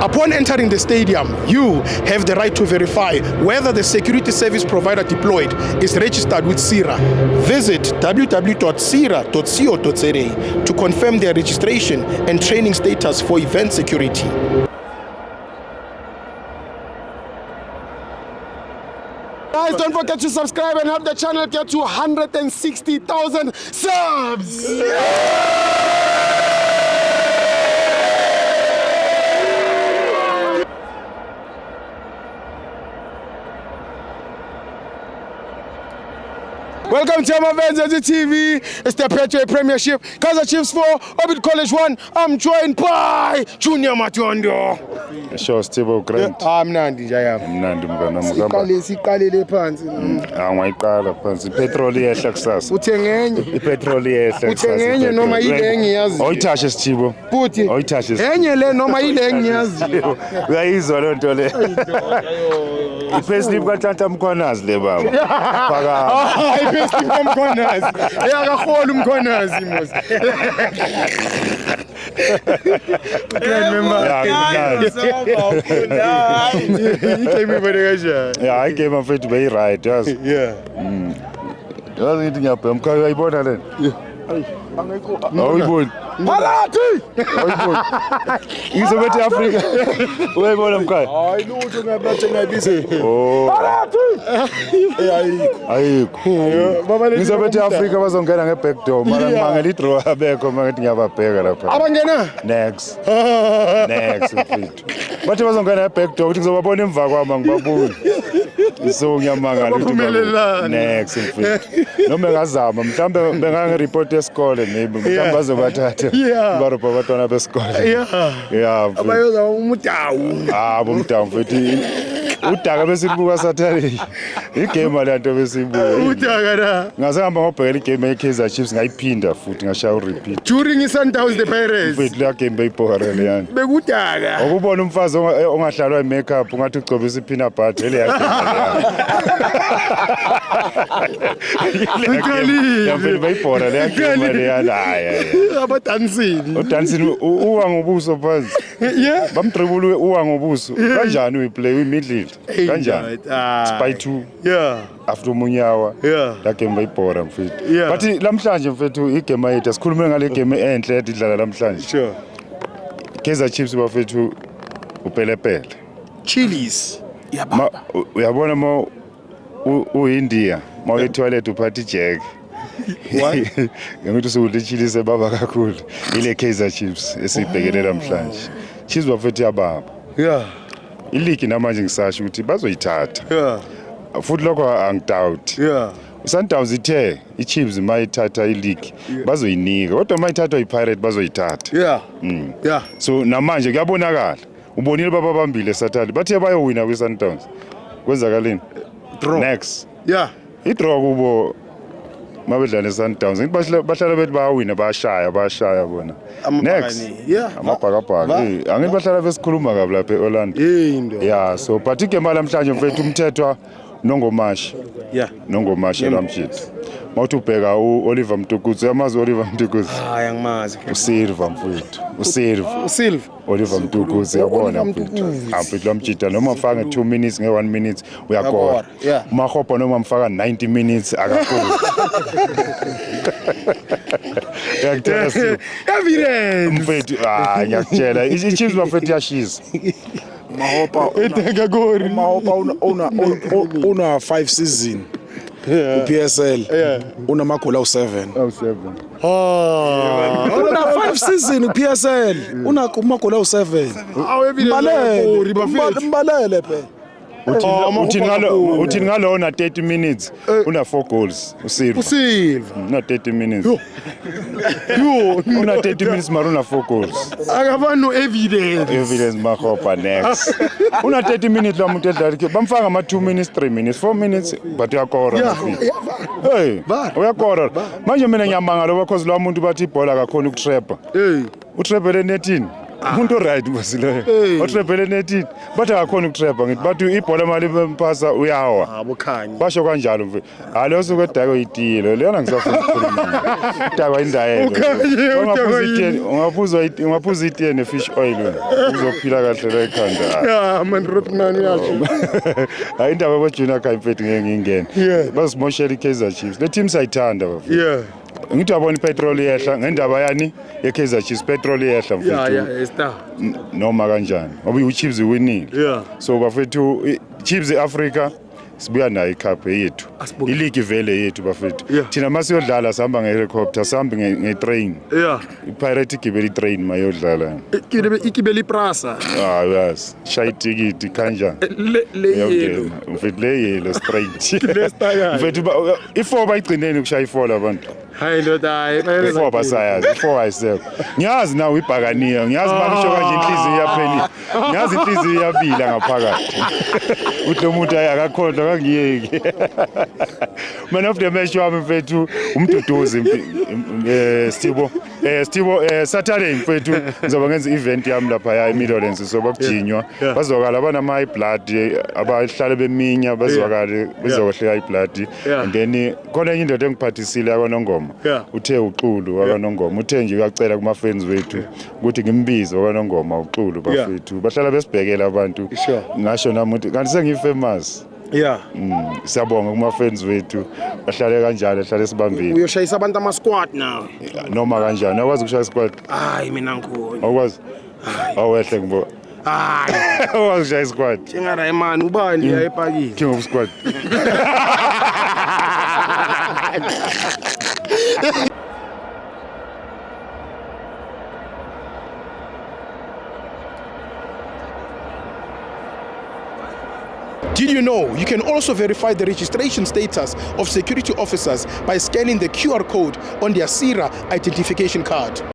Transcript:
Upon entering the stadium, you have the right to verify whether the security service provider deployed is registered with PSIRA. Visit www.psira.co.za to confirm their registration and training status for event security. Guys, don't forget to subscribe and help the channel get to 160,000 subs. Welcome to Amavenza TV. It's the Betway Premiership. Kaizer Chiefs 4, Orbit College 1. I'm joined by Junior Matondo. Sure, Steve Grant. Ah, mnandi nje yami. Mnandi mngani wami uhamba. Siqale siqalele phansi. Ah, ngayiqala phansi. Ipetrol iyehla kusasa. Uthenge enye. Ipetrol iyehla kusasa. Uthenge enye noma yile engiyaziyo. Awuyithashe Sithibo. Futhi Awuyithashe. enye le noma yile engiyaziyo. Uyayizwa le nto le. I-payslip kaNhlanhla Mkhwanazi le baba. Phakama. Hayi payslip kaMkhwanazi. Eyakaholi uMkhwanazi mos. Grand member. Ya, kumnandi. Igame ibone kanjani? Ya, igame mfethu beyi-right yazi. Yeah. Yazi ngithi ngiyabhema mkhaya uyayibona le. Awuyiboni. Phakathi! Awuyiboni. Ngizobethi Afrika. Uyayibona mkhaya? Hayi lutho ngabathi ngayibiza. Oh. Ayikho. Ayikho. Ngizobethi Afrika bazongena nge-back door mara ngimangela i-draw abekho uma ngithi ngiyababheka lapha. Abangena? Next. Next mfethu. Bathi bazongena nge-back door ukuthi ngizobabona emva kwami angibaboni. So ngiyamangala ukuthi Baphumelelana. Next mfethu. Noma engazama mhlambe bengangi-report esikole maybe mhlambe bazobathatha Yeah. barobha abantwana besikole. Yeah. Yeah. mfethu. Abayoza umudawu. Ah bomdawu mfethu. Udaka besibuka Saturday. Igame le nto besibuka. Udaka la. Ngase ngihamba ngobhekela igame ye-Kaizer Chiefs ngayiphinda futhi ngashaya urepeat. During i-Sundowns the Pirates. Mfethu leya game beyibhore leyana. Bekudaka. Ukubona umfazi ongahlalwa i-makeup ungathi ugcobisa i-peanut butter leya game Uqalile. leya. Mfethu beyibhora leya game leyana. Hayi hayi. Abadansini. Udansini uwa ngobuso phansi. Yeah. Bamdribula uwa ngobuso. Kanjani uyiplay uyimidfield? Kanjani? Ah. By two Yeah. after umunyawa. Yeah. La game bayibhora mfethu. Yeah. But namhlanje mfethu igame yethu asikhulume ngale game enhle ethi idlala namhlanje. Sure. Kaizer Chiefs bafethu upelepele. Chilies. Ma uyabona ma uyiNdia ma uye toilet uphatha ijack. What? Ngikuthi usudla ichilies ebaba kakhulu. Ile Kaizer Chiefs esibhekele namhlanje. Chiefs bafethu yababa. Yeah. Iligi namanje ngisasho ukuthi bazoyithatha. Yeah. Futhi lokho angidoubt. Yeah. Sundowns ithe iChiefs mayithatha ileague bazoyinika kodwa mayithathwa iPirate bazoyithatha. Yeah. Yeah. So namanje kuyabonakala. Ubonile baba bambile Saturday bathe bayowina kwiSundowns. Kwenzakaleni? Draw. Next. Yeah. I-draw kubo mabedlala neSundowns. Ngithi bahlala bethi bayawina bayashaya bayashaya bona. Next. Yeah. Amabhakabhaka. Angithi bahlala besikhuluma kabi lapha eOrlando. Yinto. Yeah, so but igame namhlanje mfethu umthethwa nongomashi. Yeah. Nongomashi lamjita. Mawuthi ubheka uOliver Mtukudzi, uyamazi uOliver Mtukudzi? Hayi angimazi. uSilva mfethu. uSilva. uSilva. Oliver Mtukudzi uyabona Oliver mfethu. Mtukudzi. Ah mfethu lamjita noma mfaka nge 2 minutes nge 1 minute uyakora. Uyakora, yeah. Mahopa noma mfaka 90 minutes akakori. Ngiyakutshela Steve. Evidence. Mfethu ah ngiyakutshela iChiefs bafethu iyashisa. Mahopa Edeka kori. Mahopa una 5 season. uPSL unamagoli awu7. Oh 7. Ah. Una 5 season uPSL una amagoli awu7. Awu evidence kori bafethu. Mbalele phela. Uthini ngalo uthini ngalona 30 minutes una 4 goals uSilva. uSilva. Una 30 minutes. Yo. Una 30 minutes mara una 4 goals. Akafani no evidence. Evidence Mahopa next. Una 30 minutes lo muntu edlala bamfaka ama 2 minutes 3 minutes 4 minutes but uyakora. Yeah. mfethu. Hey, Var. uyakora. Manje mina ngiyamangala because lo muntu bathi ibhola akakhona ukutrapper. Hey. Utrappele nethini. Umuntu right mosileyo. Otrebhele nethini. Bathi akakhona ukutrepha ngithi bathi ibhola mali bempasa uyawa. Abo Khanye. Basho kanjalo mfethu. Hayi, leyo suke edakwe itilo. Leyona ngisafuna ukukhuluma. Idakwa indayelo. Ukhanye, udakwa yini? Ungaphuza itiye ne-fish oil wena. Uzophila kahle la ekhanda. Yeah man, Rodman uyasho. Hayi, indaba yabo-Junior Khanye mfethu ngeke ngiyingene. Bazimoshela i-Kaizer Chiefs. Le team sayithanda bafethu. Ngithi wabona ipetrol iyehla ngendaba yani ye-Kaizer Chiefs, petrol iyehla mfethu. Yeah, star. Noma kanjani ngoba i-Chiefs iwinile. So bafethu, i-Chiefs e-Africa sibuya nayo icup eyethu. Asibuke. Iligi vele yethu bafethu. Thina masiyodlala sihamba nge-helicopter, sihambe nge-train. I-Pirate igibela i-train mayodlala. Ikibele iprasa. Ah, uyazi, shaya itikiti kanjani. Le yellow. Uyawungena mfethu, le yellow straight. Le star. Mfethu, i-four bayigcineni ukushaya i-four labantu. Hayi ndoda, hayi. I-four basayazi, i-four ayisekho. Ngiyazi nawe ibhakaniya, ngiyazi makusho kanje inhliziyo iyapheli, ngiyazi inhliziyo iyabila ngaphakathi uthi lo muntu, hayi, akakhohlwa kangiyeki. Man of the match wami mfethu uMduduzi Stibo, Stibo, Saturday mfethu ngizoba ngenza i-event yami lapha ya eMidlands, so bakujinywa bazwakala abanama high blood, abahlale beminya bazwakale bezokwehla high blood. And then khona enye indoda engiphathisile yakwaNongoma. Uthe uXulu wakwaNongoma uthe nje uyacela kuma-fans wethu ukuthi ngimbize wakwaNongoma uXulu. Bafethu bahlala besibhekela abantu. Ngasho nami ukuthi kanti sengiyi-famous. Siyabonga kuma-fans wethu, bahlale kanjalo, hlale sibambile. Uyoshayisa abantu ama-squat now. Noma kanjani, awukwazi ukushaya squat? Hayi, mina ngikhona. Awukwazi, awehle ngibo. Hayi. Awukwazi ukushaya squat? Njengaraymani ubani ya epakile. King of squat. Did you know you can also verify the registration status of security officers by scanning the QR code on their PSIRA identification card?